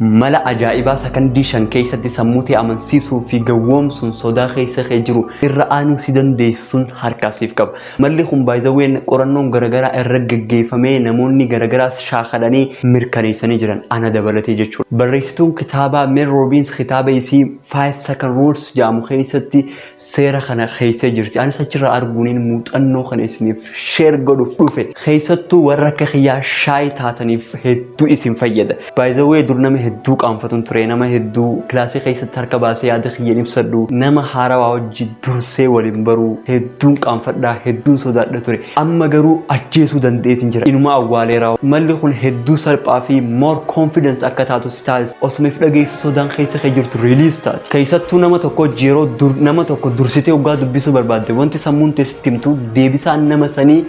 Mala ajaa'ibaa sakandii 5 keessatti sammuu tee amansiisuu fi gawwoomsuun sodaa keessa kee jiru irra aanuu si dandeessu sun harkaa siif qaba. Malli kun by the way qorannoon garagaraa irra geggeeffamee namoonni garagaraas shaakalanii mirkaneessanii jiran, ana dabalatee jechuudha. Barreessituun kitaabaa Mel Robbins kitaaba isii 5 Second Rules jedhamu keessatti seera kana keessee jirti. Anis achirraa arguuniin muuxannoo kana isiniif share godhuuf dhufe. Keessattuu warra akka kiyyaa shy taataniif hedduu isin fayyada. By the way, dur nama hedduu qaanfatun ture, nama hedduu kilaasii keessatti harka baasee yaada kiyyan ibsadhu, nama haarawaa wajji dursee waliin baruu hedduun qaanfadhaa, hedduun sodaadha ture. Amma garuu ajjeesuu danda'eetiin jira. Inuma awwaaleera. Malli kun hedduu salphaa fi more confidence akka taatu si taasisa. Osuma if dhageessu sodaan keessa kee jirtu release taati. Keessattuu nama tokko yeroo dur nama tokko dursitee hoggaa dubbisuu barbaadde, wanti sammuun tee sitti himtu deebisaan nama sanii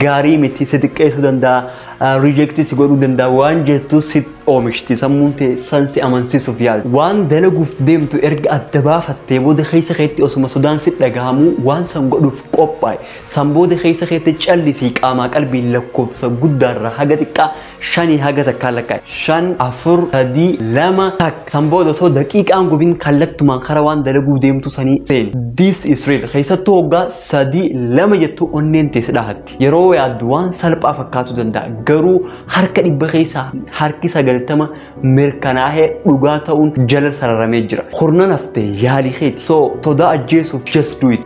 gaarii miti, si xiqqeessuu danda'a, reject si godhuu danda'a waan jettu si oomishti. Sammuun tee san si amansiisuuf yaala. Waan dalaguuf deemtu erga adda baafattee booda keessa keetti osuma sodaan si dhagahamuu waan san godhuuf qophaa'e. San booda keessa keetti callisii qaamaa qalbii lakkoofsa guddaarraa haga xiqqaa shanii haga takkaa lakkaa'e. Shan, afur, sadii, lama, takka. San booda osoo daqiiqaan gubin kallattumaan kara waan dalaguu deemtu sanii seeni. This is real. Keessattuu hoggaa sadii, lama jettu onneen teesse dhahatti. Yeroo yaaddu waan salphaa fakkaatu danda'a. Garuu harka 100 keessaa harki 90 mirkanaa'ee dhugaa ta'uun jala sararamee jira. Kurnan haftee yaalii keeti. So sodaa ajjeesuuf just do it.